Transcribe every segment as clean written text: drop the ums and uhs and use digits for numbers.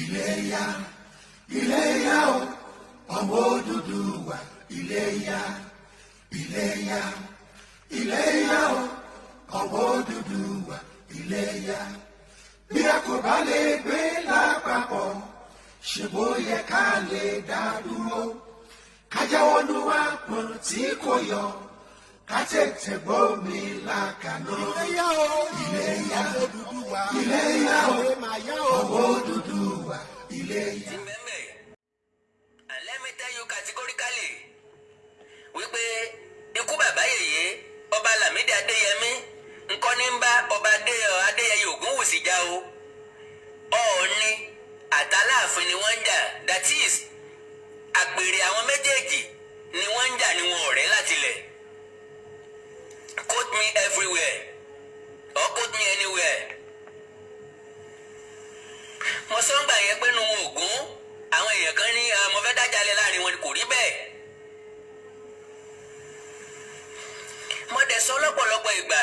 Iléyá, Iléyá o, ọmọ Odùduwà, Iléyá, Iléyá, Iléyá o, ọmọ Odùduwà, Iléyá. Bí a kò bá lè gbé lápapọ̀, ṣe bó yẹ ká lè dá dúró. Ká jáwọ́ nú àpọ̀n tí kò yọ, ká tètè gbómi lákaná. Iléyá o, Iléyá, ọmọ Odùduwà, Iléyá o, o, ọmọ Odùduwà, Iléyá. Bẹ́ẹ̀, and let me tell you categorically wípé ikú bàbá yèyé, Ọba Lámìdí Adéyẹmí, nǹkan ní ń bá Ọba Adéyẹyè Ògúnwùsì jà o. Ọọ̀ni àtàláàfin ni wọ́n ń jà. That is, àpèrè àwọn méjèèjì ni wọ́n ń jà ní wọn ọ̀rẹ́ láti lẹ̀. Quote me everywhere or quote me anywhere. Mo sọ ń gbà yẹn pé nu Ògún, àwọn èèyàn kan ní mo fẹ́ dájàlẹ̀ láàrin wọn, kò rí bẹ́ẹ̀. Mo dẹ̀ sọ lọ́pọ̀lọpọ̀ ìgbà,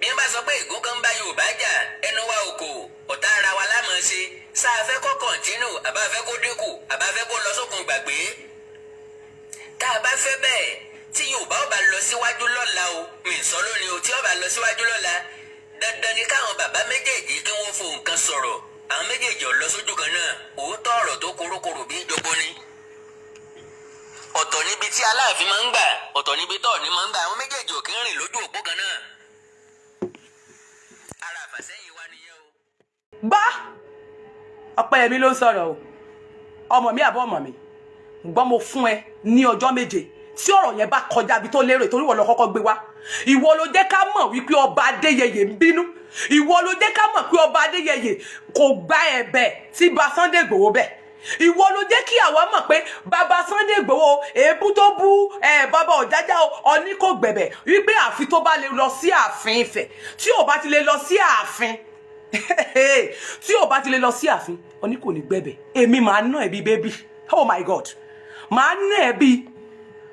bí wọ́n bá sọ pé ègún kan ń bá Yorùbá jà, ẹnu wa ò kò, ọ̀tá ara wa lámọ̀ ṣe sáà fẹ́ kó continue, àbá fẹ́ kó dínkù, àbá fẹ́ kó lọ sókun gbàgbé. Tá a bá fẹ́ bẹ́ẹ̀, tí Yorùbá ó bá lọ síwájú lọ́la o, mi ì sọ lónìí o, tí ó bá lọ síwájú lọ́la, dandan ni káwọn bàbá méjèèjì kí wọ́n fo nǹkan sọ̀rọ̀. Àwọn méjèèjì ò lọ sójú kan náà. Òótọ́ ọ̀rọ̀ tó korokoro bí jogbo ni. Ọ̀tọ̀ níbi tí Aláàfin máa ń gbà, ọ̀tọ̀ níbi tọ́ọ̀ni máa ń gbà. Àwọn méjèèjì ò kí ń rìn lójú òpó kan náà. Ara àfàsẹ́yìn wa nìyẹn o. Gbọ́, Ọpẹ́yẹmí ló ń sọ̀rọ̀ o. Ọmọ mi àbọ̀ ọmọ mi, gbọ́, mo fún ẹ ní ọjọ́ 7. Tí ọ̀rọ̀ yẹn bá kọjá ibi tó lérò, torí ìwọ ló kọ́kọ́ gbé wá, ìwọ ló jẹ́ ká mọ̀ wípé Ọba Adéyẹyè ń bínú, ìwọ ló jẹ́ ká mọ̀ pé Ọba Adéyẹyè kò gba ẹ̀bẹ̀ tí ba Sunday Igboho bẹ̀, ìwọ ló jẹ́ kí àwa mọ̀ pé bàbá Sunday Igboho, èébú tó bú ẹ̀ bàbá Ọ̀jájá o, Ọ̀ní kò gbẹ̀bẹ̀, wípé àfi tó bá lè lọ sí ààfin Ifẹ̀. Tí ò bá ti lè lọ sí ààfin, tí ò bá ti lè lọ sí ààfin, Ọ̀ní kò ní gbẹ̀bẹ̀. Èmi màá ná ẹ̀ bí baby. Oh my God, màá ná ẹ̀ bí,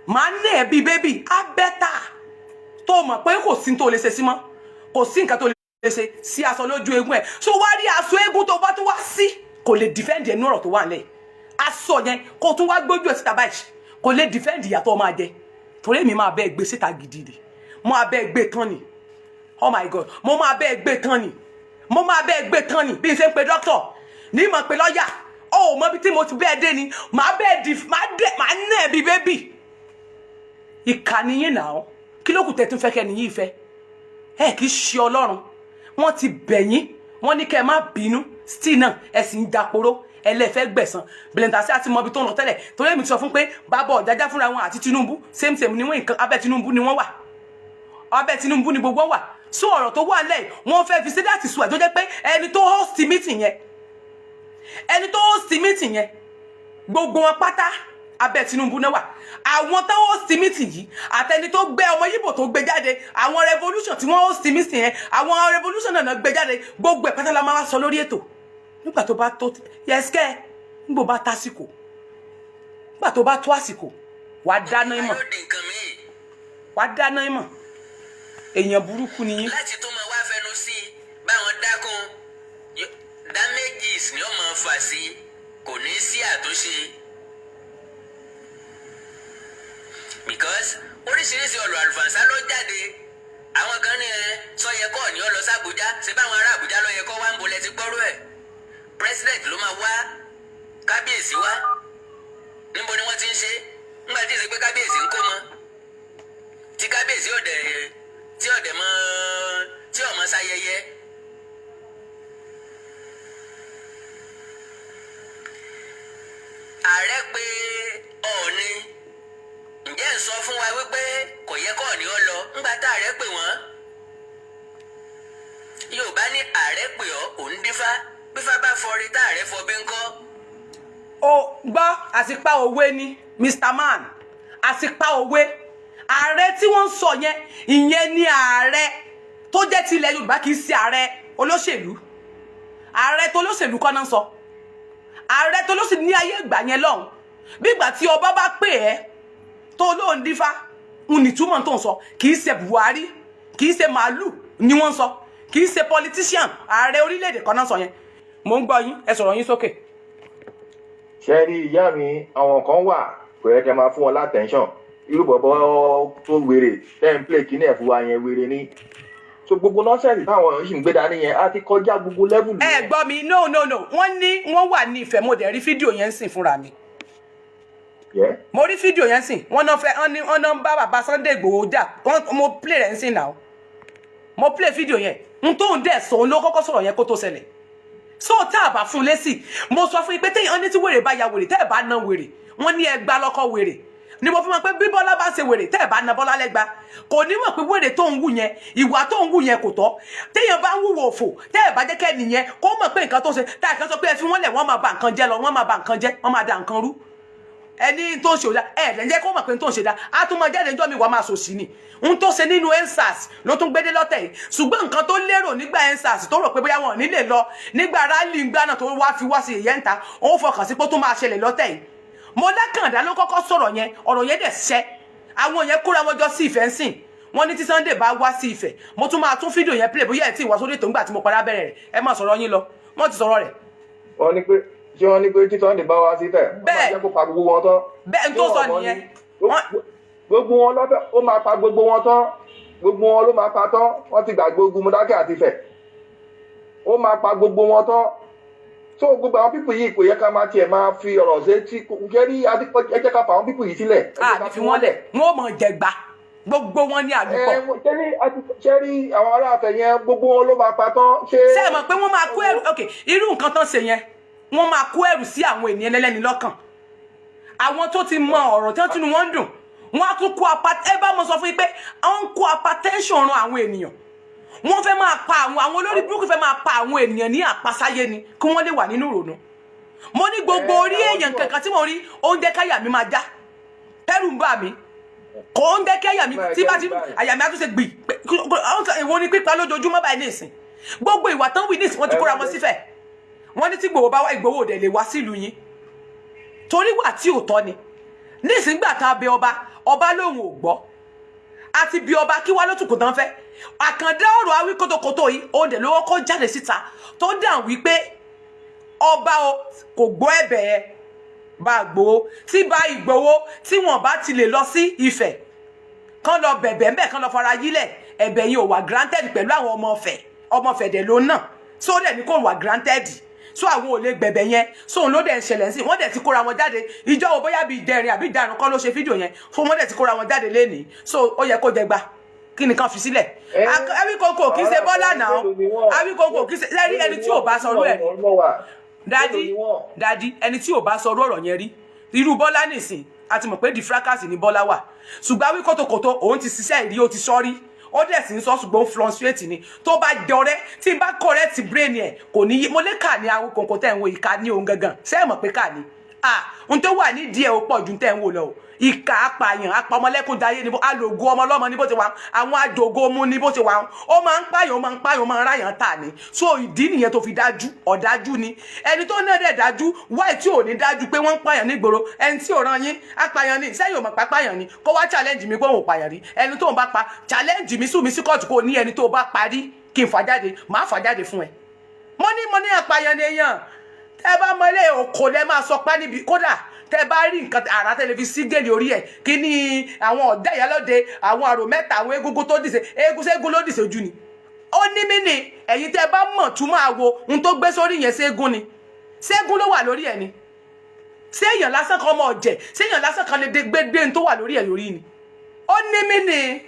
màá ná ẹ̀ bí baby. Á better tó mọ̀ pé kò sí tó lè ṣe sí mọ́, kò sí nǹkan tó lè ṣe sí aṣọ lójú eégún ẹ̀. So wá rí aṣọ eégún tó bá tó wá sí, kò lè defend ẹnu ọ̀rọ̀ tó wà nílẹ̀. Aṣọ yẹn kó tún wá gbójú ẹ̀ síta báyìí, kò lè defend ìyà tó máa jẹ, torí èmi máa bẹ́ẹ̀ gbé síta gidi ni. Mo máa bẹ́ẹ̀ gbé tán ni. Oh my God, mo máa bẹ́ẹ̀ gbé tán ni, mo máa bẹ́ẹ̀ gbé tán ni. Bí n ṣe ń pe dókítà ní mọ̀ pé lọ́ọ̀yà ó mọ bí tí mo ti bẹ́ẹ̀ dé ni. Màá bẹ́ẹ̀ di, màá dẹ̀, màá nà ẹ́ bí baby. Ìkànnì yín náà, kí ló kù tẹ́ tún fẹ́ kẹ́ nìyí fẹ́ ẹ? Kì í ṣe Ọlọ́run. Wọ́n ti bẹ̀ yín, wọ́n ní kẹ́ ẹ má bínú. Still náà, ẹ sì ń dapòró, ẹlẹ́fẹ́ gbẹ̀san. Bẹ̀lẹ̀ntàsí àti mọbi tó ń lọ tẹ́lẹ̀, torí èmi ti sọ fún pé bàbá Ọ̀jájá fúnra wọn àti Tinubu, same same ni wọ́n. Nǹkan abẹ́ Tinubu ni wọ́n wà, abẹ́ Tinubu ni gbogbo wà. So ọ̀rọ̀ tó wà lẹ́yìn, wọ́n fẹ́ fi sídàtì sùn ẹ̀, tó jẹ́ pé ẹni tó host meeting yẹn, ẹni tó host meeting yẹn, gbogbo wọn pátá, abẹ́ Tinubu náà wà. Àwọn tó host meeting yìí, àtẹni tó gbé ọmọ Yíbò tó gbé jáde, àwọn revolution tí wọ́n host meeting yẹn, àwọn revolution náà gbé jáde, gbogbo ẹ̀ pátá la máa wá sọ lórí ètò nígbà tó bá tó. Yẹsìkẹ́, nígbà bá tásìkò, nígbà tó bá tó àsìkò, wàá dáná ìmọ̀. Yóò di nǹkan míì. Wàá dáná ìmọ̀. Èèyàn burúkú ni yín. Láti tó máa wá fẹnu sí i báwọn dákun, damages ni ó máa fà sí, kò ní sí àtúnṣe, because oríṣiríṣi ọ̀rọ̀ àlùfànṣá ló jáde. Àwọn kan ní ẹ sọ yẹ kọ́ ní ọ lọ sí Àbújá, ṣé báwọn ará Àbújá ló yẹ kọ́ wá ń bolẹ̀ ti gbọ́rú ẹ̀. President ló máa wá kábíyèsí wá. Níbo ni wọ́n ti ń ṣe ńgbà tí ì ṣe pé kábíyèsí ń kó mọ́, tí kábíyèsí ọ̀dẹ̀ tí ọ̀dẹ̀ mọ́ tí ọmọ sáyẹyẹ. Ààrẹ pé Ọọ̀ni, ǹjẹ́ ń sọ fún wa wípé kò yẹ kọ́ Ọọ̀ni ọ lọ ńgbà tá ààrẹ pè wọ́n? Yorùbá ní ààrẹ pè ọ́, òun dífá, bífá bá fọrí tá ààrẹ fọ bí ńkọ́. Ó gbọ́, àsìpa òwe ni, Mr Man, àsìpa òwe. Ààrẹ tí wọ́n ń sọ yẹn, ìyẹn ni ààrẹ tó jẹ́ ti ilẹ̀ Yorùbá, kì í ṣe ààrẹ olóṣèlú. Ààrẹ tó olóṣèlú kọ́ náà ń sọ. Ààrẹ tó lóṣèlú ní ayé ìgbà yẹn lọ́hùn, bí ìgbà tí ọba bá pè ẹ́ tó lóun dífá ń nìtúmọ̀ tó ń sọ. Kì í ṣe Buhari, kì í ṣe màálù ni wọ́n ń sọ, kì í ṣe politician. Ààrẹ orílẹ̀-èdè kan náà sọ yẹn. Mò ń gbọ́ yín, ẹ sọ̀rọ̀ yín sókè. Ṣe rí, ìyá mi, àwọn kan wà kò yẹ kẹ́ máa fún wọn l'attention. Irú bọ̀bọ̀ tó wèrè tẹ́ ń play kíní ẹ̀ fún wa yẹn, wèrè ni. So gbogbo nonsense táwọn èèyàn sì ń gbé dání yẹn, á ti kọjá gbogbo level Ẹ yẹn. gbọ́ mi, no, no, no, wọ́n ní wọ́n wà ní Ifẹ̀. Mo dẹ̀ rí fídíò yẹn ń sìn fúnra mi. Mo rí fídíò yẹn sìn. Wọ́n náà fẹ́, wọ́n ní wọ́n náà ń bá bàbá Sunday Igboho jà. Wọ́n mo play rẹ̀ ń sìn náà, mo play fídíò yẹn. N tó ń dẹ̀ sọ, òun ló kọ́kọ́ sọ̀rọ̀ yẹn kó tó ṣẹlẹ̀. So tá a bá fún un lésì, mo sọ fún yín pé téèyàn ní tí wèrè bá ya wèrè, tẹ́ ẹ̀ bá na wèrè, wọ́n ní ẹgbàá lọ́kọ́ wèrè ni. Mo fi mọ̀ pé bí Bọ́lá bá ṣe wèrè, tẹ́ ẹ̀ bá na Bọ́lá lẹ́gba, kò ní mọ̀ pé wèrè tó ń wù yẹn, ìwà tó ń wù yẹn kò tọ́. Téèyàn bá ń wùwò òfò, tẹ́ ẹ̀ bá jẹ́ kẹ́ nìyẹn kó mọ̀ pé nǹkan tó ṣe tá a kan sọ pé ẹ fi wọ́n lẹ̀, wọ́n máa ba nǹkan jẹ́ lọ, wọ́n máa ba nǹkan jẹ́, wọ́n máa da nǹkan rú. Ẹni tó ń ṣe òdà ẹ ẹ̀ jẹ́ kó mọ̀ pé tó ń ṣe dá, á tún máa jáde níjọ́ mi wàá máa sòsì ni. N tó ṣe nínú EndSARS ló tún gbédé lọ́tẹ̀ yìí. Ṣùgbọ́n nǹkan tó lérò nígbà EndSARS, tó rò pé bóyá wọn ò ní lè lọ nígbà rally ńgbà náà, tó wá fi wá sí ìyẹn ń ta, òun fọkàn sí pé ó tún máa ṣẹlẹ̀ lọ́tẹ̀ yìí. Mo lákàndá ló kọ́kọ́ sọ̀rọ̀ yẹn, ọ̀rọ̀ yẹn dẹ̀ ṣẹ́. Àwọn yẹn kóra wọn jọ sí Ifẹ̀ ń sìn. Wọ́n ní tí Sunday bá wá sí Ifẹ̀, mo tún máa tún fídíò yẹn play bóyá ẹ̀ tí ìwà sórí ètò ńgbà tí mo padà bẹ̀rẹ̀ rẹ̀. Ẹ má sọ̀rọ̀ yín lọ, wọ́n ti sọ̀rọ̀ rẹ̀. Wọ́n ní pé, ṣé wọ́n ní pé tí Sunday bá wá sí Ifẹ̀, wọ́n máa Bẹ́ẹ̀. jẹ́ kó pa gbogbo wọn tán? Bẹ́ẹ̀, n tó Ṣé sọ wọ́n mọ̀ nìyẹn. ni? Gbogbo wọn lọ́fẹ̀, ó máa pa gbogbo wọn tán. Gbogbo wọn ló máa pa tán. Wọ́n ti gbàgbé ogun Mọdákẹ́ àti Ifẹ̀. Ó máa pa gbogbo wọn tán. So gbogbo àwọn people yìí, kò yẹ ká máa tiẹ̀ máa fi ọ̀rọ̀ ṣe tí kò rí. Ẹ jẹ́ ká fa àwọn people yìí sílẹ̀. Ẹ jẹ́ A ká ní fi wọ́n lẹ̀, wọ́n ò mọ̀ jẹgba, gbogbo wọn ní àlùpọ̀. Ẹ ṣé rí àwọn ará Ifẹ̀ yẹn, gbogbo wọn ló máa pa tán. Ṣé Ṣé ẹ mọ̀ pé wọ́n máa kó ẹrù? Ok, irú nǹkan tán ṣe yẹn, wọ́n máa kó ẹrù sí àwọn ènìyàn ẹlẹ́ni lọ́kàn. Àwọn tó ti mọ ọ̀rọ̀ tí wọ́n tún wọ́n ń dùn, wọ́n á tún kó apá. Ẹ bá mo sọ fún yín pé àwọn ń kó hypertension ran àwọn ènìyàn. Wọ́n fẹ́ máa pa àwọn olórí burúkú, fẹ́ máa pa àwọn ènìyàn ní àpasáyé ni, kí wọ́n lè wà nínú ìrònú. Mo ní gbogbo Ẹ, orí àwọn èèyàn tí wọ́n- kankan tí mo rí, oúnjẹ káyà mi máa já, tẹ́rù ń bà mí, kò ń jẹ́ kí àyà mi Máa tí bá jẹ́ ti báyìí. àyà mi á tún ṣe gbì. Ìwọ ni pípa lójoojúmọ́ báyìí ní ìsìn. Gbogbo ìwà tán wí ní ìsìn, wọ́n ti Ẹ kóra má wọn jẹ́- sífẹ̀. Wọ́n ní tí Ìgbòho bá wá, Ìgbòho ò dẹ̀ lè wá sílùú yín torí wà tí ò tọ́ ni. Nísìngbà tá a bẹ ọba, ọba lòun ò gbọ́. Àti bí ọba kí wá ló tún kò tán fẹ́. Àkàndá ọ̀rọ̀ awí kótókótó yìí, òun dẹ̀ ló kọ́kọ́ jáde síta tó dàn wípé ọba o kò gbọ́ ẹ̀bẹ̀ ẹ bá Ìgbòho. Tí bá Ìgbòho, tí wọ́n bá ti lè lọ sí Ifẹ̀ kán lọ bẹ̀bẹ̀ ńbẹ̀, kán lọ fara yílẹ̀, ẹ̀bẹ̀ yìí ò wà granted pẹ̀lú àwọn ọmọ Ifẹ̀. Ọmọ Ifẹ̀ dẹ̀ ló náà, so dẹ̀ ní kò wà granted, so àwọn ò lè gbẹ̀bẹ̀ yẹn. So òun ló dẹ̀ ń ṣẹlẹ̀ sí. Wọ́n dẹ̀ ti kóra wọn jáde ìjọ wo, bóyá bíi ìjẹrin àbí ìdarun kọ́ ló ṣe fídíò yẹn. So wọ́n dẹ̀ ti kóra wọn jáde lénìí, so ó yẹ kó jẹgba. Kí ni kan fi sílẹ̀? Ẹ, Awíkóńkó kì í ṣe Bọ́lá náà. Awíkóńkó kì í ṣe lẹ́rí ẹni tí ò bá sọ ẹ̀. Daddy, daddy, ẹni tí ò bá sọ ọ̀rọ̀ yẹn rí, irú Bọ́lá nìsín, a ti mọ̀ pé di fracas ni Bọ́lá wà. Ṣùgbọ́n wí kótókótó, òun ti ṣiṣẹ́ ìrí, ó ti sọ rí, ó dẹ̀ sì ń sọ, ṣùgbọ́n ó fluctuate ni. Tó bá jọrẹ́ tí n bá correct brain ẹ̀, kò ní yí. Mo lè kà ní Awíkóńkó tẹ̀ ń wo, ìka ní òun gangan. Ṣé ẹ mọ̀ pé kà ní ah n tó wà nídìí ẹ̀, ó pọ̀ ju tẹ̀ ń wò lọ o. Ìkà, apààyàn, apọmọlẹ́kúnjayé ni. Alògo ọmọ ọlọ́mọ ní bó ti wà, àwọn àjògo mu ní bó ti wà. Ó máa ń pààyàn, ó máa ń pààyàn, ó máa ń ráyàn tà ní. So ìdí nìyẹn tó fi dájú. Ọ̀dájú ni ẹni tó náà dẹ̀ dájú wáì tí ò ní dájú pé wọ́n ń pààyàn nígboro. Ẹni tí ò ràn yín, apààyàn ni. Sẹ́yìn ò mọ̀ pápáyàn ni? Kó wá challenge mi pé òun ò pààyàn rí. Ẹni tó ń bá pa, challenge mi, sue mi sí kóòtù, kó ní ẹni tó bá parí kí n fà jáde, màá fà jáde fún ẹ. Mo ní apààyàn ni èèyàn. Tẹ bá mọ ilé òkò lẹ máa sọ pá níbi. Kódà tẹ bá rí nǹkan àrà tẹ lè fi sí gèlè orí ẹ, kí ni àwọn ọ̀dá ìyálọ́de, àwọn àrò mẹ́ta, àwọn egungun tó dìse, eégún ségun ló dìse ojú ni. Ó ní mí ni. Ẹ̀yin tẹ bá mọ̀ tún máa wo ohun tó gbé sórí yẹn, ségun ni, ségun ló wà lórí ẹ̀ ni. Séèyàn lásán kan, ọmọ ọ̀jẹ̀, séèyàn lásán kan lè gbé gbé ohun tó wà lórí ẹ̀ lórí ni. Ó ní mí ni.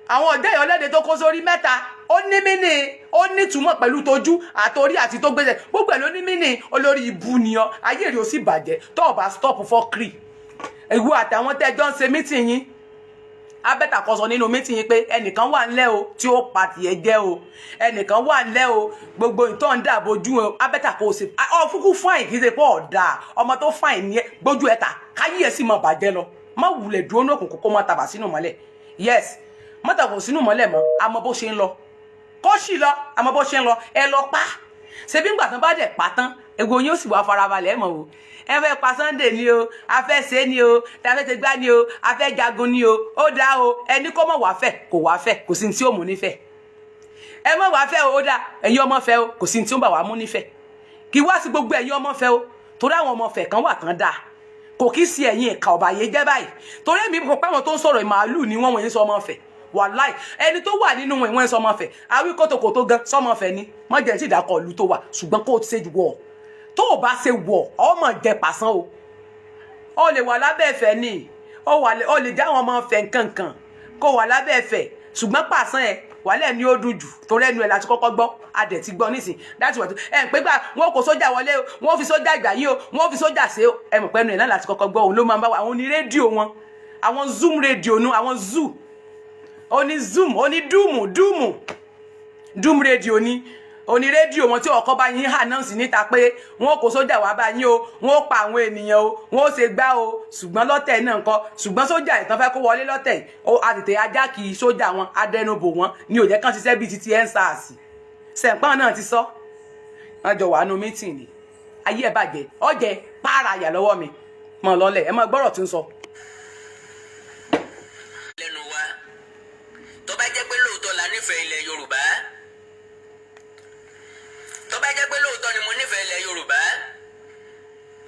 Àwọn ọ̀dẹ́ ìyọlẹ́dẹ tó kó sórí mẹ́ta, ó ní mí ní, ó ní ìtumọ̀ pẹ̀lú tójú àtòrí àti tó gbèsè, gbogbo ẹ̀ ló ní mí ní. Olórí ibu ni ọ, ayé rẹ̀ ó sì bàjẹ́ tó o bá stop fuckery. Ìwọ àtàwọn tẹ́jọ́ ń ṣe meeting yín, abẹ́tà kọ sọ nínú meeting yín pé ẹnìkan wà ńlẹ̀ o tí ó pa tiẹ̀ jẹ́ o, ẹnìkan wà ńlẹ̀ o, gbogbo ìtọ́ ń dàbò ojú o. Abẹ́tà kò ṣe ọ fúkú fine, kì í ṣe pé ọ̀dà ọmọ tó fine ní ẹ gbójú ẹ ta káyé ẹ sì mọ bàjẹ́ lọ. Má wulẹ̀ dúró ní òkùnkùn kó má tàbà sínú mọ́lẹ̀. Yes, má tàbà sínú mọ́lẹ̀ mọ́. Àmọ́ bó ṣe ń lọ, kó sì lọ. Àmọ́ bó ṣe ń lọ, ẹ lọ pa. Ṣebí ńgbà tán bá dẹ̀ pa tán, egbò yín ó sì wá farabalẹ̀ mọ̀ o. Ẹ fẹ́ pa Sunday ni o, a fẹ́ ṣe ni o, ta fẹ́ ṣe gbá ni o, a fẹ́ jagun ni o. Ó dá o, ẹni kó mọ̀ wá fẹ́, kò wá fẹ́, kò sí ní tí ó mú nífẹ̀ẹ́. Ẹ mọ̀ wá fẹ́ o, ó dá ẹ̀yin ọmọ fẹ́ o, kò sí ní tí ó ń bà wá mú nífẹ̀ẹ́. Kì í wá sí gbogbo ẹ̀yin ọmọ fẹ́ o. Torí àwọn ọmọ Ifẹ̀ kan wà tán dáa, kò kí sí ẹ̀yìn ìka ọ̀bà yé jẹ́ báyìí. Torí èmi kò pé àwọn tó ń sọ̀rọ̀ màálù ni wọ́n, wọ̀nyí sọ ọmọ Ifẹ̀. Wàláì, ẹni tó wà nínú wọn, ìwọ̀n sọmọ Ifẹ̀. Awí kòtòkòtò gan sọmọ Ifẹ̀ ni mọ̀jẹ̀ sí ìdákọ̀ ìlú tó wà. Ṣùgbọ́n kó o ti ṣe wọ̀, tó o bá ṣe wọ̀, ọmọ jẹ pàṣán o. Ó lè wà lábẹ́ Ifẹ̀ ni ó wà, ó lè já àwọn ọmọ Ifẹ̀ nkankan kó wà lábẹ́ Ifẹ̀, ṣùgbọ́n pàṣán ẹ̀ wàlẹ̀ ni ó dùn jù, torí ẹnu ẹ̀ láti kọ́kọ́ gbọ́. Adẹ̀ ti gbọ́ nísìn láti wà tó ẹ̀ ń pé gbà wọn kò sójà wọlé o, wọn fi sójà gbà yín o, wọn fi sójà ṣe o. Ẹ mọ̀ pé ẹnu ẹ̀ náà láti kọ́kọ́ gbọ́. Òun ló máa ń bá wa àwọn oní rédíò wọn, àwọn Zoom rédíò nu, àwọn zoo, oní Zoom, oní dúùmù dúùmù doom rédíò ni, oní rédíò wọn tí ọkọ bá yín hà náà sí níta pé wọn kò sójà wá bá yín o, wọn ó pa àwọn ènìyàn o, wọn ó ṣe gbá o. Ṣùgbọ́n lọ́tẹ̀ náà ńkọ́? Ṣùgbọ́n sójà ìtàn fẹ́ kó wọlé lọ́tẹ̀, ó àtètè ajá kì í sójà wọn adẹnubò wọn ní òjẹ́ kan ṣiṣẹ́ bíi titi EndSARS. Sẹ̀ǹpọ́n náà ti sọ wọn jọ wà nù meeting ni. Ayé ẹ̀ bàjẹ́, ọ̀jẹ̀ pààrà àyà lọ́wọ́ mi mọ̀ lọ́lẹ̀. Ẹ mọ̀ gbọ́rọ̀ tí ń sọ. Lẹ́nu wa, tó bá jẹ́ pé lóòótọ́ la nífẹ̀ẹ́ ilẹ̀ Yorùbá, tó bá jẹ́ pé lóòótọ́ ni mo nífẹ̀ẹ́ ilẹ̀ Yorùbá,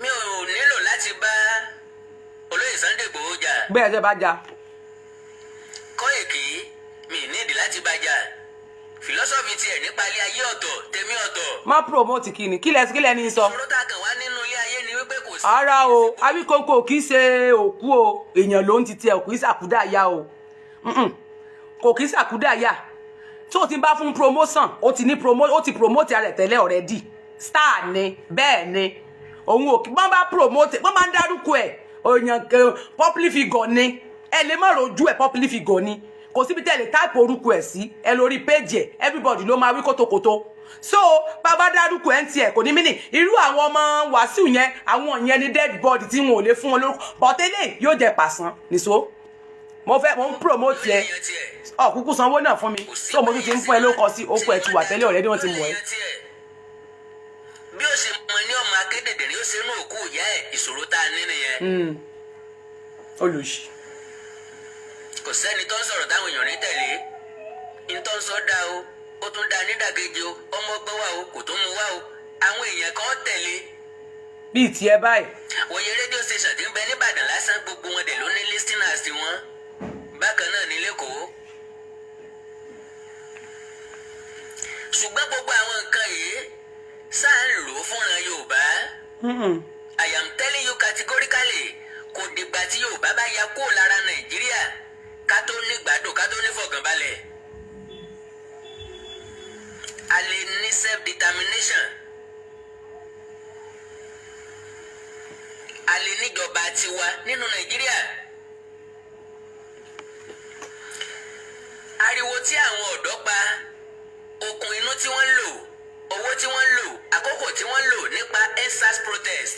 mi ò nílò láti bá olóyè Sunday Igboho jà. Bẹ́ẹ̀ ṣe bá jà. Kóìkì, mi nídìí láti bá jà. Philosophy tiẹ̀ nípa ilé ayé ọ̀tọ̀, tèmi ọ̀tọ̀. Má promote kíni, kílẹ̀ ní sọ. Ìṣòro tá a kàn wá nínú ilé ayé ni wípé kò sí. Ara o, Awíkóńkó kì í ṣe òkú o. Èèyàn ló ń ti tiẹ̀, kì í ṣàkúdàáyà o. Kò kì í ṣàkúdàáyà. Tó o ti bá fún promotion, ó ti ní promo, ó ti promote ara ẹ̀ tẹ́lẹ̀ already. Star ni, bẹ́ẹ̀ ni. Òun ò kí wọ́n bá promote, wọ́n máa ń dárúkọ ẹ̀. Èèyàn public figure ni. Ẹ lè má rojú ẹ̀, public figure ni. Kò síbi tẹ́ lè type orúkọ ẹ̀ sí ẹ lórí page ẹ̀, everybody ló máa wí kótókótó. So bàbá dárúkọ ẹ̀ ń tiẹ̀, kò ní mí ní irú àwọn ọmọ Wàsíù yẹn. Àwọn yẹn ní dead body tí wọn ò lè fún wọn lórúkọ bọ́tẹ́lẹ̀ yóò jẹ pàṣán nìṣó. Mo fẹ́ mo ń promote ẹ, ọ kúkú sanwó náà fún mi, tó mo tún ti ń fún ẹ lóko sí oko ẹ ti wà tẹ́lẹ̀ ọ̀rẹ́ ni wọ́n ti mọ̀ ẹ́. Bí ó ṣe mọ ní ọmọ akédèdè ni ó ṣe inú òkú ìyá ẹ̀. Ìṣòro tá a ní nìyẹn. Olùsí. Kò sẹ́ni tó ń sọ̀rọ̀ táwọn èèyàn ní tẹ̀lé. Ní tó ń sọ dá o, ó tún dá nídàkejì o, ọmọ ọgbọ́n wà o, kò tún mú wá o, àwọn èèyàn kan tẹ̀lé. Bíi tiẹ̀ báyìí. Wòye rédíò station tí ń bẹ nìbàdàn lásán, gbogbo wọn dẹ̀ ló ní listeners tiwọn. Bákan náà ní lẹ́kọ̀ọ́. Ṣùgbọ́n gbogbo àwọn nǹkan yìí sáà ń lò ó fúnra Yorùbá. I am telling you categorically, kò dìgbà tí Yorùbá bá ya kúrò lára Nàìjíríà ká tó ní gbádùn, ká tó ní fọkànbalẹ̀. A lè ní self determination, a lè níjọba tiwa nínú Nàìjíríà. Ariwo tí àwọn ọ̀dọ́ pa, okùn inú tí wọ́n ń lò, owó tí wọ́n ń lò, àkókò tí wọ́n ń lò nípa EndSARS protest,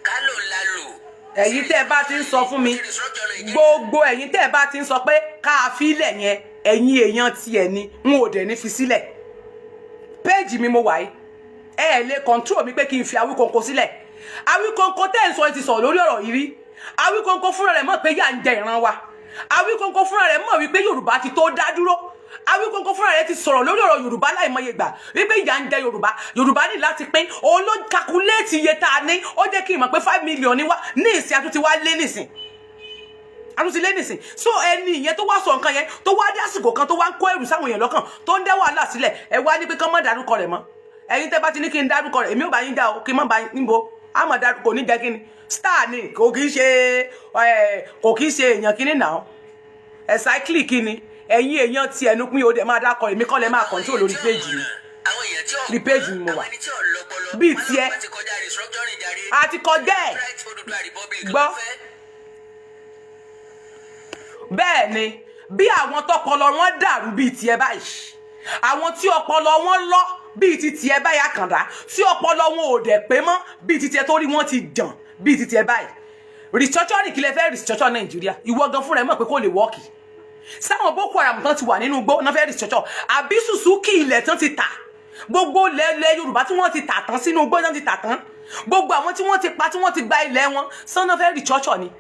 ká ló ń la lò. Ẹ̀yin tẹ́ ẹ bá ti ń sọ fún mi, gbogbo ẹ̀yin tẹ́ ẹ bá ti ń sọ pé ká a filẹ̀ yẹn, ẹ̀yin èèyàn tiẹ̀ ni. N ò dẹ̀ ní fi sílẹ̀. Péèjì mi mo wà yìí, ẹ ẹ̀ lè control mi pé kí n fi Awíkonko sílẹ̀. Awíkonko tẹ́ ẹ̀ ń sọ ẹ ti sọ̀rọ̀ lórí ọ̀rọ̀ yìí rí. Awíkonko fúnra rẹ̀ mọ̀ pé yà ń jẹ ìran wa. Awíkonko fúnra rẹ̀ mọ̀ wípé Yorùbá ti tó dá dúró. Awíkonko fúnra rẹ̀ ti sọ̀rọ̀ lórí ọ̀rọ̀ Yorùbá láìmọye gbà wípé ìyà ń jẹ Yorùbá, Yorùbá ní láti pín. Òun ló calculate iye tá a ní. Ó jẹ́ kí n mọ̀ pé 5 million ní wá ní ìsìn, àtúntì wá lé nísìn, àtúntì lé nísìn. So ẹni ìyẹn tó wá sọ nǹkan yẹn, tó wá dé àsìkò kan, tó wá ń kó ẹrù sáwọn èèyàn lọ́kàn, tó ń dá wàhálà sílẹ̀, ẹ wá ní pé kán má dárúkọ rẹ̀ mọ́. Ẹ̀yin tẹ́ bá ti ní kí n dárúkọ rẹ̀, èmi ò bá yín dá o. Kí n má bá yín níbo á mọ̀ dárúkọ, kò ní jẹ́ kí ni star ni, kò kì í ṣe ẹ, kò kì í ṣe èèyàn kíní náà ẹ̀ cyclic kíni. Ẹ̀yin èèyàn ti ẹnu pín o dẹ̀ máa dákọ̀. Èmi kọ́ lẹ máa control lórí péjì mi. Àwọn èèyàn tí ò Ní page mi mo wà. Àwọn ẹni tí ò lọ́pọlọ Bíi wọn tiẹ̀. lọ́pàá ti kọjá restructuring jàre. A ti kọjá ẹ̀. Right, Odùduwà Republic Gbọ́. ló fẹ́. Bẹ́ẹ̀ ni, bí àwọn tọpọlọ wọn dàrú bíi tiẹ̀ báyìí, àwọn tí ọpọlọ wọn lọ bíi ti tiẹ̀ báyìí, àkàndá tí ọpọlọ wọn ò dẹ̀ pé mọ́ bíi ti tiẹ̀, torí wọn ti jàn bíi ti tiẹ̀ báyìí. Restructuring, kí lẹ fẹ́ restructure Nàìjíríà? Ìwọ gan fúnra ẹ mọ̀ pé kò lè work. Sáwọn Boko Haram tán ti wà nínú igbó náà fẹ́ restructure, àbí Suzuki ilẹ̀ tán ti tà, gbogbo ilẹ̀ Yorùbá tí wọ́n ti tà tán sínú igbó tán ti tà tán, gbogbo àwọn tí wọ́n ti pa, tí wọ́n ti gba ilẹ̀ wọn sánná fẹ́ restructure ni,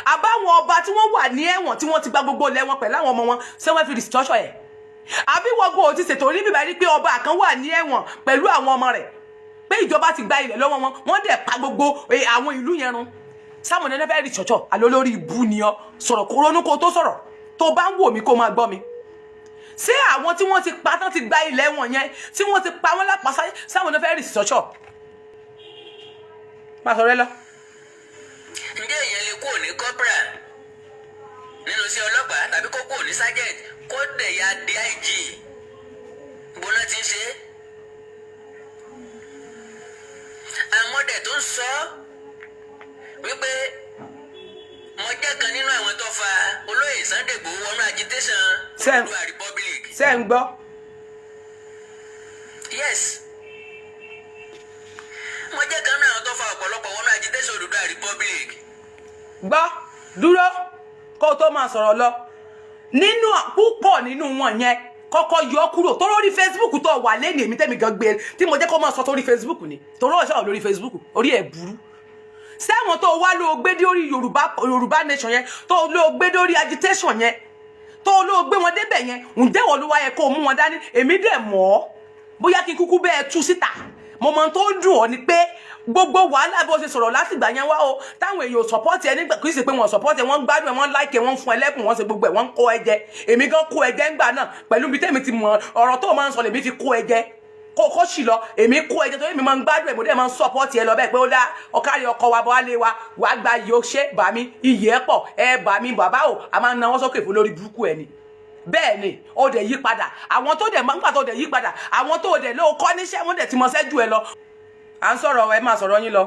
àbáwọn ọba tí wọ́n wà ní ẹ̀wọ̀n tí wọ́n ti gba gbogbo ilẹ̀ wọn pẹ̀lú àwọn ọmọ wọn, ṣé wọ́n fi restructure ẹ̀? Àbí wọ́n gbọ́ ò ti ṣètò orí bíbá rí pé ọba kan wà ní ẹ̀wọ̀n pẹ̀lú àwọn ọmọ rẹ̀ pé Pé ìjọba ti gba ilẹ̀ lọ́wọ́ wọn, wọ́n dẹ̀ pa gbogbo àwọn ìlú yẹn run. Sáwọn ẹni fẹ́ restructure àlọ́? Lórí ibu ni ọ. Sọ̀rọ̀, kó ronú kó tó sọ̀rọ̀. Tó bá ń wò mí, kó máa gbọ́ mi. Ṣé àwọn tí wọ́n ti pa tán ti gba ilẹ̀ wọn yẹn, tí wọ́n ti pa wọ́n lápá, sáwọn ẹni fẹ́ restructure? Má sọ rẹ lọ. Ǹjẹ́ èèyàn lè kúrò ní corporal nínú iṣẹ́ ọlọ́pàá tàbí kó kúrò ní sergeant kó dẹ̀ ya DIG? Gbóná ti ń ṣe é. Àmọ́dẹ̀ tó ń sọ wípé mo jẹ́ kan nínú àwọn tó fa olóyè Sunday Igboho wọnú agitation Oòduà Republic. Ṣé ń gbọ́? Yes, mo jẹ́ kan nínú àwọn tó fa ọ̀pọ̀lọpọ̀ wọnú agitation Oòduà Republic. Gbọ́, dúró kó o tó máa sọ̀rọ̀ lọ. Nínú púpọ̀ nínú wọn yẹn, kọ́kọ́ yọ kúrò tó lórí Facebook tó wà lẹ́nu. Èmi tẹ́mi gan gbé tí mo jẹ́ kó máa sọ torí Facebook ni, torí ọ̀ṣọ́ lórí Facebook. Orí ẹ̀ burú. Sẹ́wọ̀n tó wá ló gbé dórí Yorùbá nation yẹn, tó ló gbé dórí agitation yẹn, tó ló gbé wọn débẹ̀ yẹn, ǹjẹ́ wọ́n ló wá yẹ kó o mú wọn dání? Èmi dẹ̀ mọ̀ ọ́, bóyá kí n kúkú bẹ́ẹ̀ tú síta. Mo mọ tó ń dùn ọ́ ni pé gbogbo wàhálà bó ṣe sọ̀rọ̀ látìgbà yẹn wá o, táwọn èèyàn support ẹ nígbà, kì í ṣe pé wọ́n support ẹ, wọ́n gbádùn ẹ, wọ́n like ẹ, wọ́n fún ẹ lẹ́bùn, wọ́n ṣe gbogbo ẹ, wọ́n kó ẹ jẹ. Èmi gan kó ẹ jẹ ńgbà náà pẹ̀lú bí tèmi ti mọ ọ̀rọ̀ tó máa ń sọ, lèmi fi kó ẹ jẹ kó sì lọ. Èmi kó ẹ jẹ torí èmi máa ń gbádùn ẹ, mo dẹ̀ máa ń support ẹ lọ bẹ́ẹ̀ pé ó dá ọ̀kárí ọkọ wa bọ́ á lé wa wàá gba yìí, ó ṣe bà mí, iyì ẹ pọ̀ ẹ bà mí bàbá o. A máa ń nawọ́ sókè fún lórí burúkú ẹ ni. Bẹ́ẹ̀ ni ó dẹ̀ yí padà. Àwọn tó dẹ̀ máa ń gbà tó dẹ̀ yí padà, àwọn tó dẹ̀ ló kọ́ níṣẹ́, wọ́n dẹ̀ ti mọṣẹ́ jù ẹ lọ. À ń sọ̀rọ̀, ẹ máa sọ̀rọ̀ yín lọ.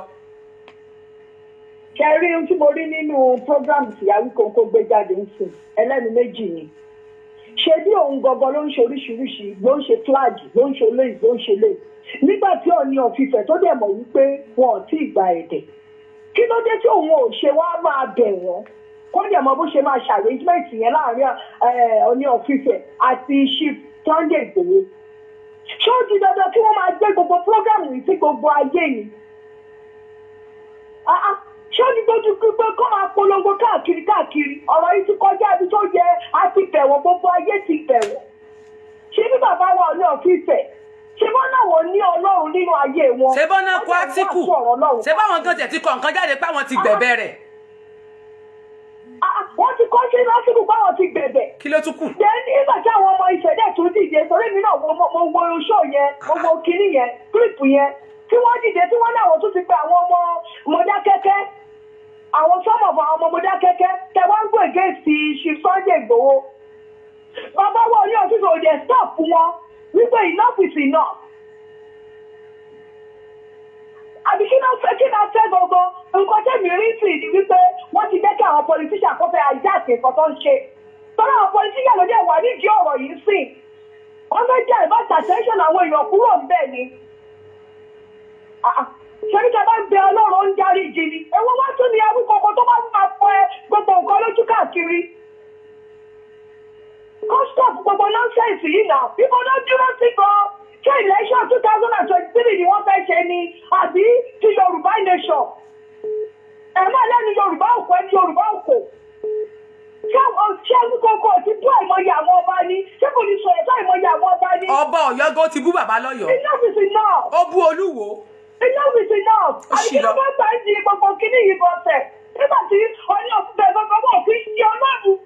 Ṣe rí ohun tí mo rí nínú program tí Awíkonko gbé jáde ń sìn? Ẹlẹ́nu méjì ni. Ṣe bí òun gangan ló ń ṣe oríṣiríṣi, ló ń ṣe flag, ló ń ṣe léyìí, ló ń ṣe léyìí, nígbà tí Ọọ̀ni of Ifẹ̀ tó dẹ̀ mọ̀ wípé wọn ò tí ì gba èdè, kí ló dé tí òun ò ṣe wá máa bẹ̀ wọ́n, kó dẹ̀ mọ bó ṣe máa ṣe arrangement yẹn láàrin Ọọ̀ni of Ifẹ̀ àti Chief Sunday Igboho? Ṣé ó di dandan kí wọ́n máa gbé gbogbo program yìí sí gbogbo ayé ni? Ah, ah, ṣé ó di gbójú pé kó máa polongo káàkiri káàkiri? Ọ̀rọ̀ yìí ti kọjá ibi tó yẹ. A ti bẹ̀wọ̀n, gbogbo ayé ti bẹ̀wọ̀n. Ṣé bí bàbá wa Ọọ̀ni of Ifẹ̀, ṣé wọ́n náà wọ́n ní Ọlọ́run nínú ayé wọn? Ṣé bọ́n náà kó Wọ́n dẹ̀ ń átíkù wàásù ọ̀rọ̀ Ọlọ́run. Ṣé báwọn gan tẹ̀ ti kọ nǹkan jáde pé àwọn ti gbẹ̀bẹ̀ rẹ̀? Ah, ah, wọ́n ti kọ́ sí lásìkò báwọn ti gbẹ̀bẹ̀. Kí ló tún kù? Then nígbà tí àwọn ọmọ Ifẹ̀ dẹ̀ tún dìde, torí mi náà mo wo show yẹn, mo wo kinní yẹn, clip yẹn tí wọ́n dìde, tí wọ́n náà wọ́n tún ti pe àwọn ọmọ Mọdákẹ́kẹ́, àwọn some of àwọn ọmọ Mọdákẹ́kẹ́ tẹ wá ń go against Chief Sunday Igboho. Bàbá wa ní ọ̀tún òde stop wọn wípé enough is enough. Àbí kí náà fẹ́, kí náà fẹ́ gangan? Nǹkan tẹ̀mí rí sí ni wípé wọ́n ti jẹ́ kí àwọn politician kó fẹ́ hijack nǹkan tó ń ṣe, tọ́lá àwọn politician ló dẹ̀ wà nídìí ọ̀rọ̀ yìí sìn. Wọ́n fẹ́ jẹ́ divert attention àwọn èèyàn kúrò ńbẹ̀ ni. Ah, ah. Ṣé ní ká bá ń bẹ Ọlọ́run, ó ń darí jì ni. Èwo wá tún ní Awíkoko tó bá máa fọ ẹ gbogbo nǹkan lójú káàkiri? Kó stop gbogbo nonsense yìí náà. Ibo ló dúró sí gan? Ṣé election 2023 ni wọ́n fẹ́ ṣe ni, àbí ti Yorùbá nation? Ẹ̀ máa lẹ́nu Yorùbá òkú, ẹni Yorùbá òkú. Ṣé Awíkoko ti bú àìmọye àwọn ọba ni? Ṣé kò ní sọ̀rọ̀ sí àìmọye àwọn ọba ni? Ọba Ọ̀yọ́ gan ti bú bàbá lọ́yọ̀ọ́. Enough is enough. Ó bú Olúwo. Enough is enough. Ó Àbí ṣì kí ló lọ. bá gbà ń di gbogbo kíní yìí bọ̀ sẹ̀? Nígbà tí Ọọ̀ni of Ifẹ̀ gbogbo wọn fi ṣe Ọlọ́run.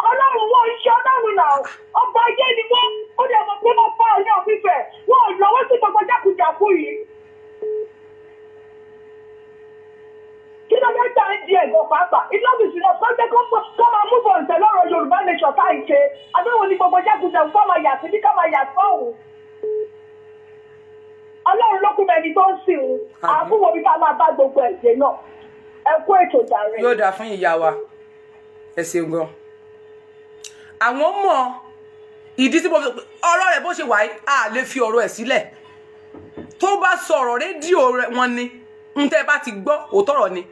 Ọlọ́run wọn ń ṣe Ọlọ́run náà. Ọba ayé ni wọ́n. Ó dẹ̀ mọ̀ pé wọ́n pa Ọọ̀ni of Ifẹ̀. Wọ́n ò lọ́wọ́ sí gbogbo jákujàku yìí. Kí ló dé gbà ń di ẹ̀gọ́ pàápàá? Enough is enough. Kó jẹ́ kó máa mú bọ̀ ǹtẹ̀ lọ́rọ̀ Yorùbá nation tá à ń ṣe. Àbẹ̀wò ni gbogbo jákujàku, kó máa yà síbí, ká máa yà sọ́hùn. Ọlọ́run ló kú mẹni tó ń sìn ín. Àmín. Àbúrò bí ká máa bá gbogbo ẹ̀jẹ̀ náà. Ẹ kú ètò jàre. Yóò dáa fún ìyá wa, ẹ ṣeun gan. Àwọn mọ ìdí tí mo fi ọ̀rọ̀ rẹ̀ bó ṣe wà yìí, a lè fi ọ̀rọ̀ ẹ̀ sílẹ̀. Tó bá sọ̀rọ̀ rédíò rẹ̀ wọn ni ń tẹ́ bá ti gbọ́ òótọ́ ọ̀rọ̀ ni.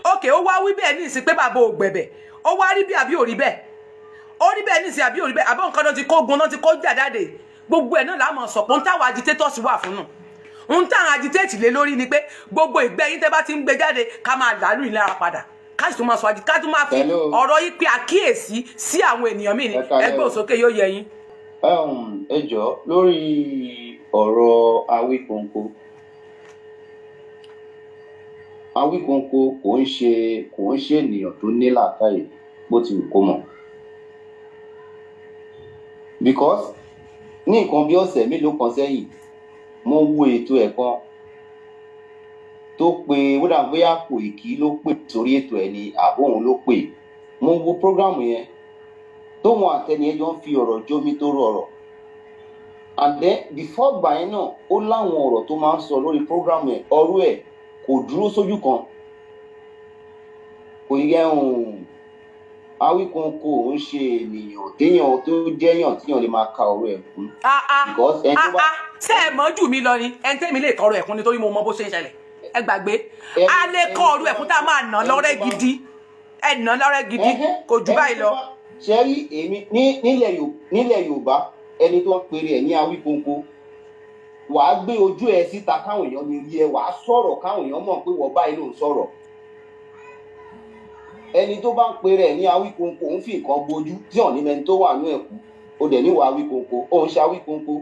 Òkè ó wá wí bẹ́ẹ̀ ní ìsìn pé bàbá ò gbẹ̀bẹ̀. Ó wá rí bí àbí ò rí bẹ́ẹ̀? Ó rí bẹ́ẹ̀ ní ìsìn àbí ò rí bẹ́ẹ̀? Àbọ̀ nǹkan náà ti kó gun náà ti kó jà jáde, gbogbo ẹ̀ náà làá mọ̀ sọ̀pọ̀. Ń táwọn agitators wà fún nù, ń táwọn agitate lé lórí ni pé gbogbo ìgbẹ́ yín tẹ́ bá ti ń gbé jáde, ká máa làálù ìlara padà, ká sì tún máa sọ ká tún máa fi Hello. ọ̀rọ̀ yìí pé àkíyèsí sí àwọn ènìyàn míì ní. Ẹ káalẹ́ ẹgbẹ́ o. òsókè yóò yẹ yín. Ẹ jọ̀ọ́, lórí ọ̀rọ̀ Awíkonko. Awíkonko kò ń ṣe ènìyàn tó ní làákàyè bó ti wù kó mọ̀, because ní nǹkan bí ọ̀sẹ̀ mélòó kan sẹ́yìn, mo wo ètò ẹ̀ kan tó pe ó dà, bóyá Kòìkí ló pè sórí ètò ẹ̀ ni àbó òun ló pè. Mo wo program yẹn tóun àtẹni ẹ jọ ń fi ọ̀rọ̀ jómi tó rọrọ̀. And then before gbà yẹn náà, ó láwọn ọ̀rọ̀ tó máa ń sọ lórí program yẹn. Ọ̀rọ̀ ẹ̀ kò dúró sójú kan, kò yẹ òun. Awíkonko ò ń ṣe ènìyàn téèyàn tó jẹ́yàn téèyàn lè máa ka ọ̀rọ̀ ẹ̀ kún. Ah ah. Because ẹni tó ah bá ah, ṣé ẹ mọ̀ jù mí lọ ni? Ẹni tẹ́mi lè kọrọ ẹ̀kún nítorí mo mọ bó ṣe ń ṣẹlẹ̀. Ẹ gbàgbé, a lè kọ ọ̀rọ̀ ẹ̀kún tá a máa nà lọ́rẹ́ gidi. Ẹ nà lọ́rẹ́ gidi, kò jù báyìí lọ. Ṣe rí èmi ní nílẹ̀ Yorùbá, ẹni tó ń pèrè ẹ̀ ní Awíkonko, wàá gbé ojú ẹ síta káwọn èèyàn lè rí ẹ, wàá sọ̀rọ̀ káwọn èèyàn mọ̀ pé wọ́n báyìí ló ń sọ̀rọ̀. Ẹni tó bá ń pèrè ẹ̀ ní Awíkonko ń fi nǹkan bojú tí ò ní mẹni tó wà ní ẹ̀kú. Ó dẹ̀ níwà Awíkonko, ó ń ṣe Awíkonko.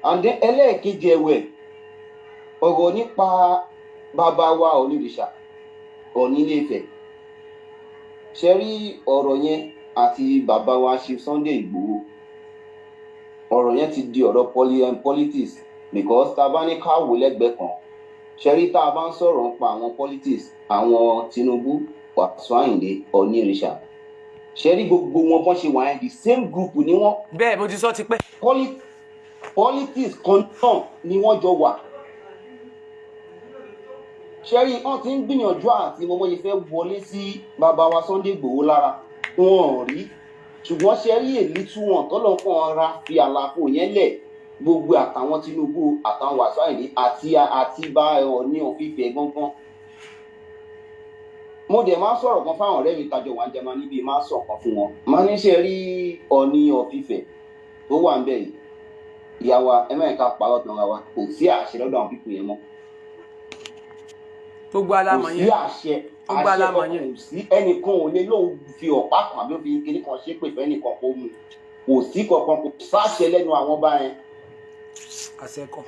And then ẹlẹ́ẹ̀kejì ẹ̀wẹ̀, ọ̀rọ̀ nípa bàbá wa Onírìṣà, Ọọ̀ni Ilé-Ifẹ̀. Ṣe rí ọ̀rọ̀ yẹn àti bàbá wa Chief Sunday Igboho, ọ̀rọ̀ yẹn ti di ọ̀rọ̀ politics, because tá a bá ní ká wò lẹ́gbẹ̀ẹ́ kan, ṣe rí tá a bá ń sọ̀rọ̀ nípa àwọn politics, àwọn Tinubu, Wàsíù Àyìndé, Onírìṣà, ṣe rí gbogbo wọn bọ́n ṣe wà yẹn, the same group ni wọ́n. Bẹ́ẹ̀, mo ti sọ ti pẹ́. Politics kan náà ni wọ́n jọ wà. Ṣẹ́rí, wọ́n ti ń gbìyànjú àti mọ́mọ́ yìí fẹ́ wọlé sí bàbá wa Sunday Igboho lára, wọn ò rí. Ṣùgbọ́n ṣẹ́rí, èlí tú wọn tọ́lọ̀ kan ra fi àlàfo yẹn lẹ̀. Gbogbo àtàwọn Tinubu, àtàwọn Wàsíù Àyìndé àti bá Ọọ̀ni of Ifẹ̀ gángan. Mo dẹ̀ máa ń sọ̀rọ̀ kan fáwọn ọ̀rẹ́ mi tajọ wà ń jẹma níbi, máa ń sọ̀ kan fún wọn. Máa ní ṣe rí Ọọ̀ni of Ifẹ̀ tó wà ń bẹ̀ yìí, ìyá wa, ẹ má ká parọ́ tán ra wa, kò sí àṣẹ lọ́dọ̀ àwọn people yẹn mọ́. Gbogbo Kò alámọ̀ sí yẹn. àṣẹ. Gbogbo Àṣẹ alámọ̀ kankan yẹn. kò sí. Ẹnìkan ò lè lóun fi ọ̀pá kan àbí ó fi kinní kan ṣépè fẹ́ nìkan kó mu. Kò sí kankan, kò sáṣẹ lẹ́nu àwọn ọba yẹn. Àṣẹ kọ.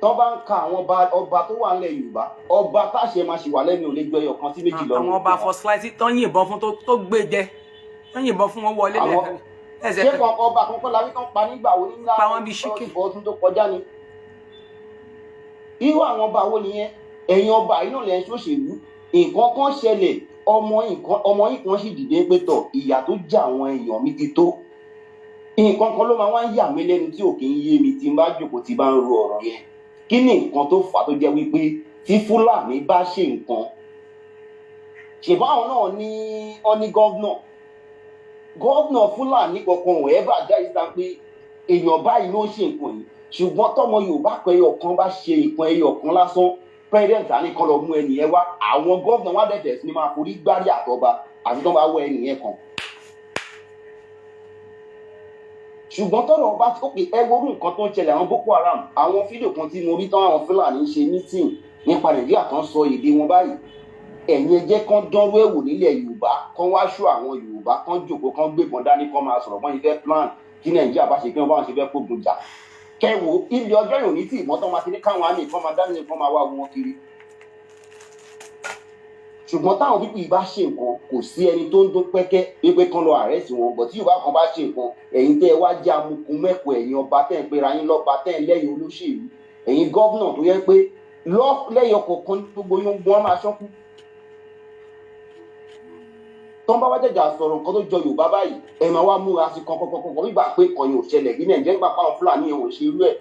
Tó bá ń ka àwọn ọba tó wà nílẹ̀ Yorùbá, ọba táṣẹ máa ṣì wà lẹ́nu ò lè gbé ẹyọ kan sí méjì lọ́rùn. Àwọn ọba first class tó ń yìnbọn fún, tó gbé jẹ, tó ń yìnbọn fún wọn wọlé Àwọn lẹ́sẹ̀. Ṣé kan ọba kankan la wí kan pa nígbà wo nígbà Pa wọ́n bíi chicken. ọdún tó kọjá ni? Irú àwọn ọba wo nìyẹn? Ẹ̀yin ọba yìí náà lẹ́ ń ṣòṣèlú. Nǹkan kan ṣẹlẹ̀, ọmọ nǹkan ọmọ yìí kan sì dìde pé tọ̀, ìyà tó jẹ àwọn èèyàn mi ti tó. Nǹkan kan ló máa wá ń yà mí lẹ́nu tí ò kí ń yé mi tí n bá jókòó, tí bá ń ro ọ̀rọ̀ yẹn. Kí ni nǹkan tó fà á tó jẹ́ wípé tí Fúlàní bá ṣe nǹkan, ṣèbá àwọn náà ní wọn ní governor Fúlàní kankan ò ẹ́ bá jáde síta pé èèyàn báyìí ló ń ṣe nǹkan yìí, ṣùgbọ́n tọmọ Yorùbá kan ẹyọ kan bá ṣe nǹkan ẹyọ kan lásán, president á ní kán lọ mú ẹnìyẹn wá. Àwọn governor wá dẹ̀dẹ̀ sí ni máa forí gbárí àtọba àti tó bá wọ ẹnìyẹn kan. Ṣùgbọ́n tọ́rọ̀ bá ó pè, ẹ wo orú nǹkan tó ń ṣẹlẹ̀, àwọn Boko Haram, àwọn fídíò kan tí mo rí tán, àwọn Fúlàní ń ṣe meeting nípa Nàìjíríà kan, sọ èdè wọn báyìí. Ẹ̀yin ẹ jẹ́ kán dánrú ẹ̀wò nílẹ̀ Yorùbá, kán wá ṣó àwọn Yorùbá kán jòkó, kán gbébọn dání, kán máa sọ̀rọ̀ bọ́n ṣe fẹ́ plan kí Nàìjíríà bá ṣe kí wọ́n bá wọn ṣe fẹ́ kógun jà. Kẹwò ilé ọjọ́ yòó ní tí ìmọ̀tọ́ máa ti ní káwọn àmì kan máa dání, kán máa wá wọn kiri. Ṣùgbọ́n táwọn people yìí bá ṣe nǹkan, kò sí ẹni tó ń dún pẹ́kẹ́ wípé kán lọ arrest wọn bọ̀. Tí Yorùbá kan bá ṣe nǹkan, ẹ̀yin tẹ́ ẹ wá jẹ́ amukun mẹ́kọ̀ọ́, ẹ̀yin ọba tẹ́ ẹ ń pera yín lọ́ba, tẹ́ ẹ lẹ́yìn olóṣèlú, ẹ̀yin governor tó yẹ pé lẹ́yọ kọ̀ọ̀kan, gbogbo yóò gbọ́n máa ṣọ́kú. Tọ́n bá wá jẹ̀jà sọ̀rọ̀ nǹkan tó jọ Yorùbá báyìí, ẹ máa wá múra sí kankankankan nígbà pé kọ̀yìn ò ṣẹlẹ̀ ní Nàìjíríà, nígbà páwọn Fúlàní yẹn ò ṣe irú ẹ̀.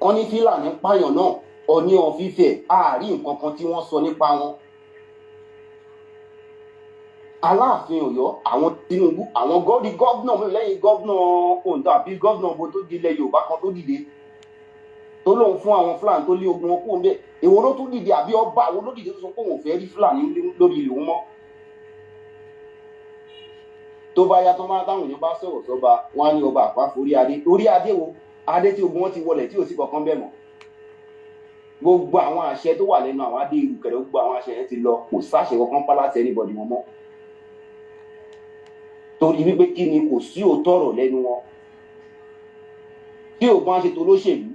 Wọ́n ní Fúlàní pààyàn náà, Ọọ̀ni of Ifẹ̀, àárín nǹkan kan tí wọ́n sọ nípa wọn. Aláàfin Ọ̀yọ́, àwọn Tinubu, àwọn gọ́ọ̀dì governor mi lẹ́yìn governor Ondo àbí governor bo tó di ilẹ̀ Yorùbá kan tó dìde tó lóun fún àwọn Fúlàní tó lé ogun wọn kúrò ńbẹ̀, èwo ló tún dìde? Àbí ọba àwọn ló dìde tó sọ pé òun ò fẹ́ rí Fúlàní lórí ilé òun mọ́? Tó bá yá, tó máa táwọn èèyàn bá sọ̀rọ̀ sọ́ba wọn á ní ọba àpáfo orí adé. Orí adé wo? Adé tí ogun wọn ti wọlẹ̀ tí ò sí kankan bẹ́ẹ̀ mọ́. Gbogbo àwọn àṣẹ tó wà lẹ́nu àwọn adé ìrùkẹ̀rẹ̀, gbogbo àwọn àṣẹ yẹn ti lọ. Kò sáṣẹ kankan pálásẹ anybody wọn mọ́, torí wípé kí ni? Kò sí òótọ́ ọ̀rọ̀ lẹ́nu wọn. Tí ò bá ń ṣe tó lóṣèlú.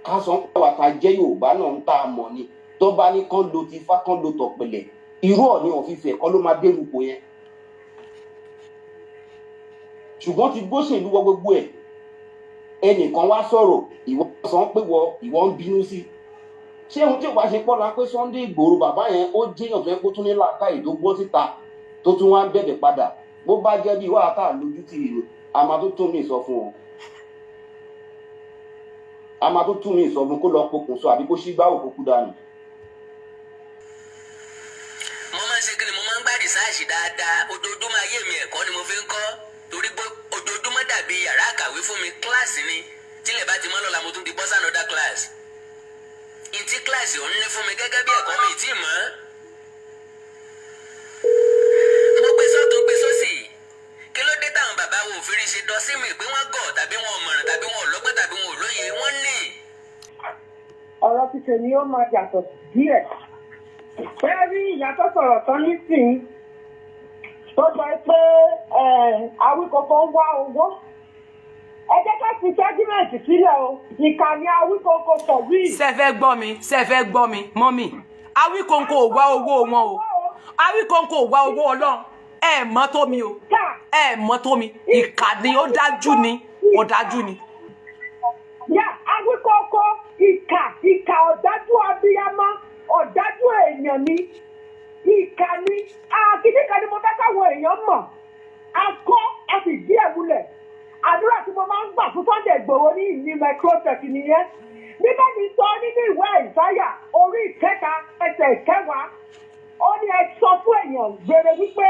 Ká sọ pé àwa tá jẹ́ Yorùbá náà ń tá a mọ̀ ni, tó bá ní kán lo ti Ifá, kán lo tọ̀pẹ̀lẹ̀, irú Ọọ̀ni of Ifẹ̀ kọ́ ló máa dérú ipò yẹn. Ṣùgbọ́n ti gbóṣèlú wọ gbogbo ẹ̀. Ẹnìkan wá sọ̀rọ̀, ìwọ sọ pé wọ ìwọ ń bínú sí. Ṣé ohun tí ò bá ṣe pọ́ la pé Sunday Igboho, bàbá yẹn, ó jẹ́yàn tó yẹ kó tún ní làákàyè tó gbọ́ síta, tó tún wá ń bẹ̀bẹ̀ padà. Bó bá jẹ́ bí wàhálà lójú tì í, a máa tó tún mí sọ fún ọ, a máa tó tún mí sọ fún kó lọ pokùnso àbí kó ṣígbá òkú dànù. Mo máa ń ṣe kí ni, mo máa ń gbá research dáadáa. Ojoojúmọ́ ayé mi, ẹ̀kọ́ ni mo fi ń kọ́, torí bó ojoojúmọ́ dàbí yàrá àkàwé fún mi, kíláàsì ni. Tílẹ̀ bá ti mọ́ lọ́la, mo tún ti bọ́ sí another class. Ntí kíláàsì òun ní fún mi gẹ́gẹ́ bí ẹ̀kọ́ mi tí mọ́. Mo gbé sọ́tún, gbé sósì. Kí ló dé táwọn bàbá wo òfin ṣe dọ́sí mi pé wọ́n gọ̀, tàbí wọn ò mọ̀ràn, tàbí wọn ò lọ́gbọ́n, tàbí wọn ò lóye? Wọ́n ní. Ọ̀rọ̀ ti tèmi ó máa yàtọ̀ díẹ̀. Fẹ́ rí ìyá tó sọ̀rọ̀ tán nísìnyí tó sọ pé Awíkókó ń wá owó. Ẹ jẹ́ ká fi sentiment sílẹ̀ o. Ìkànnì Awíkókó for real. Ṣé fẹ́ gbọ́ mi? Ṣé fẹ́ gbọ́ mi, mummy? Awíkóńkó ò wá owó wọn o. Awíkóńkó ò wá owó. Ọlọ́run, ẹ mọ́ tó mi o. Ẹ mọ́ tó mi. Ìkà ni ó dájú ni, ó dájú ni. Yà, Awíkókó, ìkà, ìkà, ọ̀dájú abiyamọ, ọ̀dájú èèyàn ni, ìkà ni. Àkìní kan ni mo fẹ́ káwọn èèyàn mọ̀. A kọ́, a sì dí ẹ̀ múlẹ̀. Àdúrà tí mo máa ń gbà fún Sunday Igboho ní ìní microtech nìyẹn. Bíbélì sọ nínú ìwé Ìsáyà orí 3 ẹsẹ̀ 10, ó ní ẹ sọ fún èèyàn gbèrè wípé,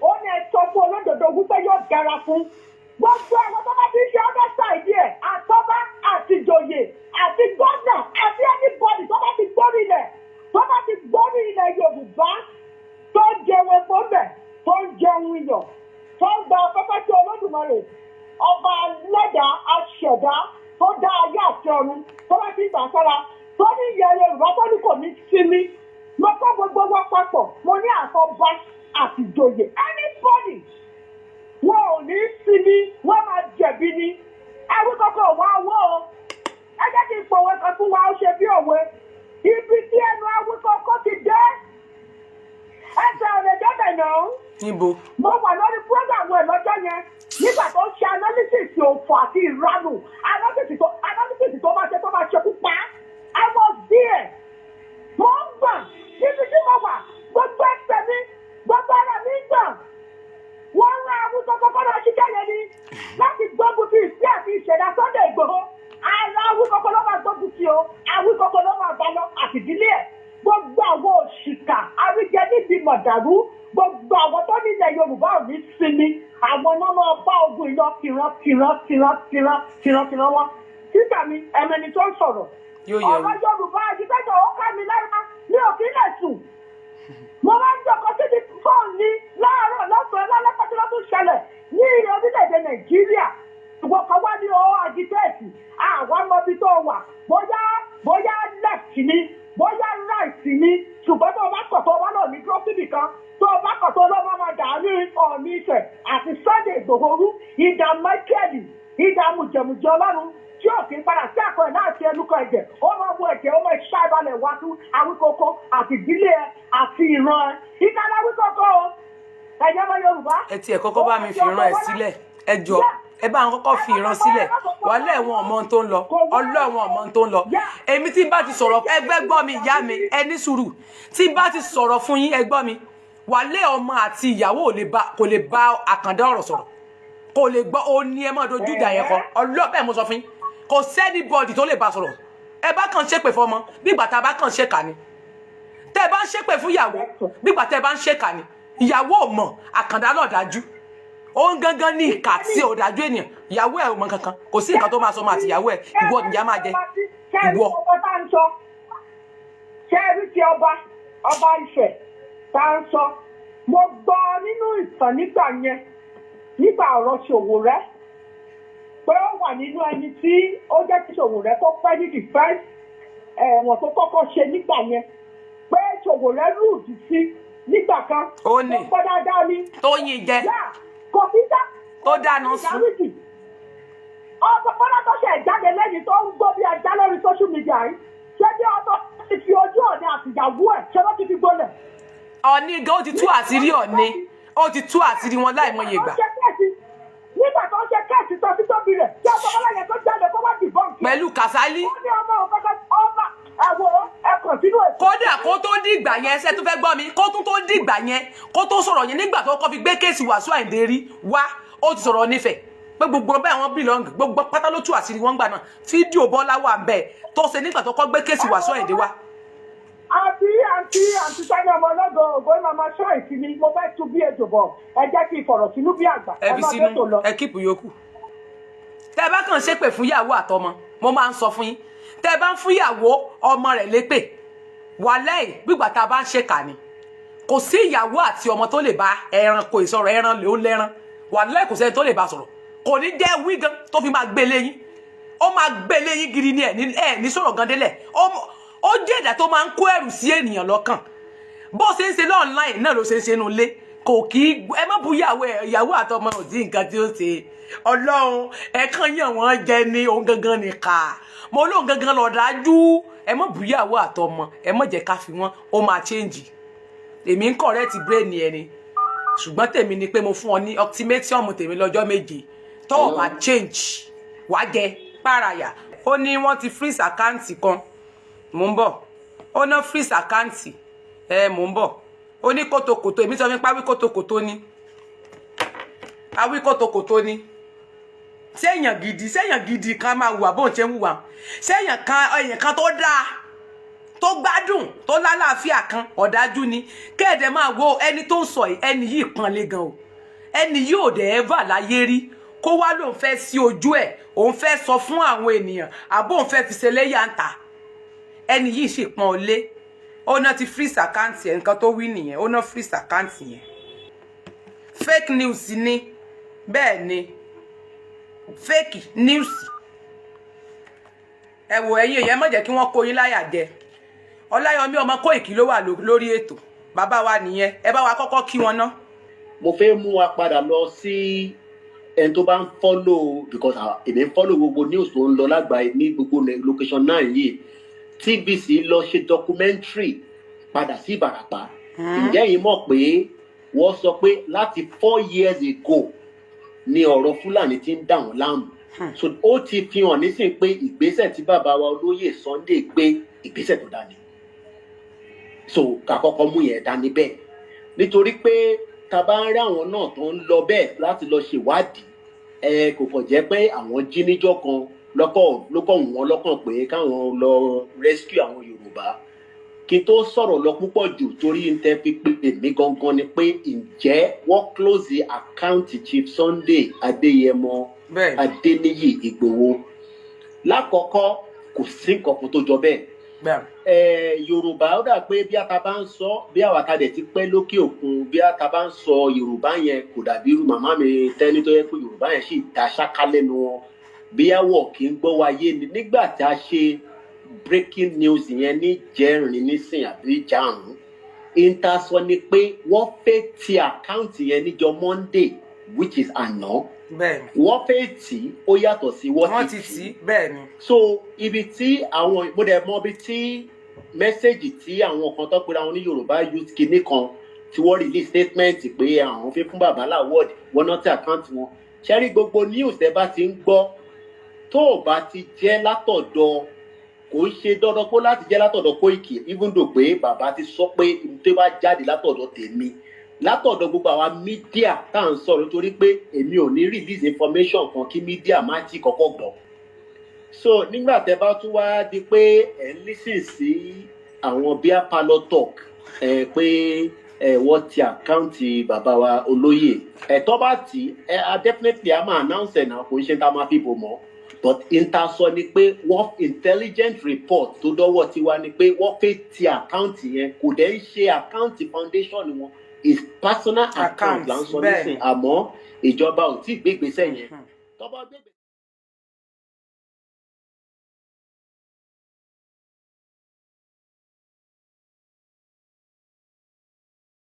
ó ní ẹ sọ fún olódodo wípé yóò dára fún gbogbo àwọn tó bá ti ń ṣe other side ẹ̀, àtọ́bá àti ìjòyè àti gómìnà àti anybody tó bá ti gbórí ilẹ̀, tó bá ti gbórí ilẹ̀ Yorùbá, tó ń jẹun epo ńbẹ̀, tó ń jẹun iyọ̀, tó ń gba afẹ́fẹ́ tí Olódùmarè ọba lẹ́dàá aṣẹ̀dá tó dá ayé àti ọ̀run tó bá ti gbà sára, tó ní ilẹ̀ Yorùbá, tó ní kò ní sinmi. Mo kọ́ gbogbo wọn papọ̀, mo ní àtọ́ba àti ìjòyè, anybody, wọn ò ní sinmi, wọ́n máa jẹ̀bi ni. Awíkókó wá owó o. Ẹ jẹ́ kí n pòwe kan fún wa, ó ṣe bí òwe. Ibi tí ẹnu Awíkókó ti dé, ẹsẹ̀ ò lè débẹ̀ náà. Níbo? Mo wà lórí program ẹ̀ lọ́jọ́ yẹn nígbà tó ń ṣe analysis òfò àti ìranù, analysis tó máa ṣe, tó máa ṣekú pa. I was there. Mo ń gbọ̀n níbi tí mo wà, gbogbo ẹsẹ̀ mi, gbogbo ara mi ń gbọ̀n. Wọ́n rán Awíkókó kọ́ lọ ṣiṣẹ́ yẹn ni láti gbógun ti ìfẹ́ àti ìṣẹ̀dá Sunday Igboho. Ara Awíkókó ló máa gbógun ti o. Awíkókó ló máa bá lọ àtìdílé ẹ̀, gbogbo àwọn òṣìkà àríjẹ níbi mọ̀dàrú, gbogbo àwọn tó nílẹ̀ Yorùbá ò ní sinmi. Àwọn náà máa bá ogun ìlọ tìran tìran tìran tìran tìran tìran wọn. Títà mi, ẹmẹni tó ń sọ̀rọ̀. Yóò yẹ. Ọ̀rọ̀ Yorùbá àjíkẹ́jọ́, ó ká mi lára. Mi ò kí lè sùn. Mo máa ń jọkọ síbi fóònù ní láàárọ̀, lọ́sàn-án, lálẹ́ pàtó lọ́tún ṣẹlẹ̀ ní ilẹ̀ orílẹ̀-èdè Nàìjíríà. Ìwọ kan wá ní ọ agitate, àwa mọ ibi tó wà, bóyá left ni, bóyá right ni. Ṣùgbọ́n tó o bá kọ̀, tó o bá lọ ní dúró síbì kan, tó o bá kọ̀, tó o lọ́ máa dàrú Ọọ̀ni Ifẹ̀ àti Sunday Ìgbòho rú. Ìdá Michael, ìdá mùjẹ̀mùjẹ Ọlọ́run tí ò kí ń padà sí àkọọ́lẹ̀ náà ti ẹnu kan ẹ̀jẹ̀, ó máa mú ẹ̀jẹ̀, ó máa ṣá ìbalẹ̀ wá tún Awíkókó àti ìdílé ẹ àti ìran ẹ. Ìkànnì Awíkókó o, ẹ̀yẹ́ ọmọ Yorùbá. Ẹ tiẹ̀ kọ́kọ́ bá mi fi ìran ẹ̀ sílẹ̀. Ẹ jọ, ẹ bá ń kọ́kọ́ fi ìran sílẹ̀. Wàhálà, ẹ̀wọ̀n ọmọ tó ń lọ, ọlọ́wọ̀n ọmọ tó ń lọ. Èmi tí n bá ti sọ̀rọ̀, ẹgbẹ́ gbọ́ mi, ìyá mi, ẹ ní sùúrù. Tí n bá ti sọ̀rọ̀ fún yín, ẹ gbọ́ mi. Wàhálà, ọmọ àti ìyàwó ò lè bá, kò lè bá àkàndá ọ̀rọ̀ sọ̀rọ̀, kò lè gbọ́. Ó ní ẹ máa dojú ìjà yẹn kọ ọlọ́pàá. Mo sọ fún yín, kò sí anybody tó lè bá sọ̀rọ̀. Ẹ bá kàn ṣépè fọmọ, bí ìgbà tá a bá kàn ṣèkà ni. Tẹ́ ẹ bá ń ṣépè fún ìyàwó, bí ìgbà tẹ́ ẹ bá ń ṣèkà ni. Ìyàwó ò mọ̀, àkàndá náà dájú. Òun gangan ní ìkà tí ò dájú ènìyàn. Ìyàwó ẹ ò mọ̀ kankan, kò sí nǹkan tó máa sọ ọmọ àti ìyàwó ẹ. Ìwọ nìyá máa jẹ ìwọ. Ṣé ẹ rí ti ọba Ifẹ̀ tá à ń sọ? Mo gbọ́ nínú ìtàn nígbà yẹn, nígbà ọ̀rọ̀ Ṣòwòrẹ́, pé ó wà nínú ẹni tí ó jẹ́ kí Ṣòwòrẹ́ kó pẹ́ ní the first ẹ̀wọ̀n tó kọ́kọ́ ṣe nígbà yẹn, pé Ṣòwòrẹ́ rude sí nígbà kan. Ó ní. Mo gbọ́ dáadáa ni. Tó yin jẹ. Yá, kò sí dá. Tó dáná sun. Ọmọ Bọ́lá tó ṣe jáde lẹ́yìn tó ń gbó bí ajá lórí. Social media yìí, ṣé bí ọtọ ti fi ojú Ọ̀ọ̀ni àtìyàwó ẹ̀, ṣé wọ́n ti fi gbolẹ̀? Ọ̀ní gan, ó ti tú àṣírí Ọ̀ní, ó ti tú àṣírí wọn láìmọye ìgbà. Nígbà tó ń ṣe case tó ti tóbi rẹ̀, tí Auto Bola yẹn tó jáde kó wá dìbọn kí. Pẹ̀lú Kàsálí. Ó ní ọmọ òun kankan ọba ẹ̀wọ̀ ẹ̀ continue ètò. Kódà kó tó dìgbà yẹn, ṣe tó fẹ́ gbọ́ mi, kó tún tó dìgbà yẹn, kó tó sọ̀rọ̀ yẹn, nígbà tó kọ́ fi gbé case Wàsíù Àyìndé rí wá, ó ti sọ̀rọ̀ nífẹ̀ẹ́ pé gbogbo ọbẹ̀ àwọn belong, gbogbo pátá ló tú àṣírí wọn gbà náà. Fídíò Bọ́lá wà ń bẹ̀ tó ṣe nígbà tó kọ́ gbé case Wàsíù Àyìndé wá. Àǹtí Sani ọmọ ọlọ́gọ ògo ẹ̀ máa ṣọ́ ìsinmi. Mo fẹ́ tu bí ejò bọ̀, ẹ jẹ́ kí n fọ̀rọ̀ sínú bí àgbà. Ẹ fi máa sínú bẹ́ tó lọ. Ẹ keep yòókù. Tẹ bá kàn ṣépè fún ìyàwó àtọmọ, mo máa ń sọ fún yín, tẹ bá ń fún ìyàwó ọmọ rẹ̀ lépè, wàlẹ́ì gbígbà tá a bá ń ṣèkà ni. Kò sí ìyàwó àti ọmọ tó lè bá ẹranko ìsọ̀rọ̀. Ẹran lè ó lẹ́ran, wàlẹ́ì kò sẹ́ni tó lè bá sọ̀rọ̀. Kò ní jẹ́ wí gan tó fi máa gbé léyìn, ó máa gbé léyìn gidi ni. Ẹ̀ ní sọ̀rọ̀ gan délẹ̀. Ó jẹ́ ẹ̀dá tó máa ń kó ẹ̀rù sí ènìyàn lọ́kàn. Bó ṣe ń ṣe online náà ló ṣe ń ṣe inú ilé. Kò kí ẹ má bu ìyàwó ẹ, ìyàwó àtọmọ ò sí nǹkan tí ó ṣe. Ọlọ́run ẹ kàn yàn wọ́n jẹ ní òun gangan nìka mo lóun gangan lọ dájú. Ẹ má bu ìyàwó àtọmọ, ẹ má jẹ́ ká fi wọ́n. Ó máa change. Èmi ń correct brain ẹ ni, ṣùgbọ́n tèmi ni pé mo fún ọ ní ultimatum tèmi lọ́jọ́ 7. Tó o bá change, wàá jẹ párayà. Ó ní wọ́n ti freeze account kan. Mò ń bọ̀. Ó ná freeze account ẹ. Mò ń bọ̀. Ó ní kótókòtó. Èmi sọ fún pa wí kótókòtó ni, awí kótókòtó ni. Séèyàn gidi, séèyàn gidi kan máa hùwà bóun ṣe ń hùwà? Séèyàn kan, èèyàn kan tó dáa, tó gbádùn, tó lálàáfíà kan, ọ̀dájú ni. Kẹ́ẹ̀dẹ̀ máa wo ẹni tó ń sọ yìí. Ẹni yìí pọ́nlé gan o. Ẹni yìí ò dẹ̀ ẹ́fà láyé rí kó wá lóun fẹ́ sí ojú ẹ̀, òun fẹ́ sọ fún àwọn ènìyàn, àbó òun fẹ́ fi ṣe léyà ń ta. Ẹni yìí sì pọ́n ọ lé. Ó ná ti freeze account ẹ̀. Nǹkan tó wí nìyẹn, ó ná freeze account yẹn. Fake news ni. Bẹ́ẹ̀ ni, fake news. Ẹ wò, ẹ̀yin èèyàn, má jẹ́ kí wọ́n kó yín láyà jẹ. Ọláyọmí ọmọ Kóìkì ló wà lórí ètò. Bàbá wa nìyẹn. Ẹ bá wa kọ́kọ́ kí wọn ná. Mo fẹ́ mú wa padà lọ sí ẹni tó bá ń follow, because èmi ń follow gbogbo news tó ń lọ lágbàáyé ní gbogbo location náà yìí. TVC lọ ṣe documentary padà sí Ìbàràpá. Ǹjẹ́ yìí mọ̀ pé wọ́n sọ pé láti 4 years ago ni ọ̀rọ̀ Fúlàní ti ń dà wọ́n láàmú? So ó ti fi hàn nísìnyí pé ìgbésẹ̀ tí bàbá wa olóyè Sunday gbé, ìgbésẹ̀ tó dání. So ká kọ́kọ́ mú yẹn dání bẹ́ẹ̀, nítorí pé tá a bá ń rí àwọn náà tó ń lọ bẹ́ẹ̀ láti lọ ṣèwádìí, ẹ kò kàn jẹ́ pé àwọn jí níjọ́ kan lọ́kọ̀ ló kọ̀ wọ́n lọ́kàn pé káwọn lọ rescue àwọn Yorùbá. Kí n tó sọ̀rọ̀ lọ púpọ̀ jù, torí n tẹ́ fi pè mí gangan ni pé, ǹjẹ́ wọ́n close the account Chief Sunday Adéyẹmọ Adéníyì Ìgbòho? Lákọ̀ọ́kọ́, kò sí nǹkan kan tó jọ bẹ́ẹ̀. Yorùbá, ó dà pé bí a ta bá ń sọ, bí àwa ta dẹ̀ ti pẹ́ lókè òkun, bí a ta bá ń sọ Yorùbá yẹn, kò dàbí irú màmá mi tẹ́ni tó yẹ pé Yorùbá yẹn sì dá ṣáká lẹ́nu wọn, bí àwọ̀ kì í gbọ́ wáyé ni. Nígbà tí a ṣe breaking news yẹn ní jẹ́rìn nísìn àbí jàrún, ìta sọ ni pé wọ́n fẹ́ ti account yẹn níjọ́ Monday, which is àná. Wọ́n fẹ́ tì í, ó yàtọ̀ sí wọ́n wọ́n ti ti tì tì í. Í, bẹ́ẹ̀ ni. So ibi tí àwọn, mo dẹ̀ mọ ibi tí message tí àwọn kan tó pera wọn ní Yorùbá youth kinní kan tí wọ́n release statement pé àwọn fi fún bàbá l'award, wọ́n náà tí account wọn. Ṣẹ́rí, gbogbo news tẹ́ bá ti ń gbọ́, tó o bá ti jẹ́ látọ̀dọ̀, kò ń ṣe dandan kó láti jẹ́ látọ̀dọ̀ Kóìkì, even though pé bàbá ti sọ pé tó bá jáde látọ̀dọ̀ tèmi, látọ̀dọ̀ gbogbo àwa media tá à ń sọ̀rọ̀, nítorí pé èmi ò ní release information kan kí media má ti kọ́kọ́ gbọ́. So nígbà tẹ́ bá tún wá di pé ẹ̀ ń listen sí àwọn beer parlour talk, ẹ pé ẹ wọ́n ti account bàbá wa olóyè, ẹ tọ́ bá tì ẹ a definitely a máa announce ẹ̀ náà. Kò ń ṣe tá a máa fi bò mọ́, but inta sọ ni pé wọ́n intelligent report tó dọ́wọ́ tiwa ni pé wọ́n fẹ́ ti account yẹn. Kò dẹ̀ ń ṣe account foundation wọn, is personal account account là ń sọ bẹ́ẹ̀ nísìn, àmọ́ ìjọba ò tí ì gbé ìgbésẹ̀ yẹn. Tọ́ bá gbé ìgbésẹ̀.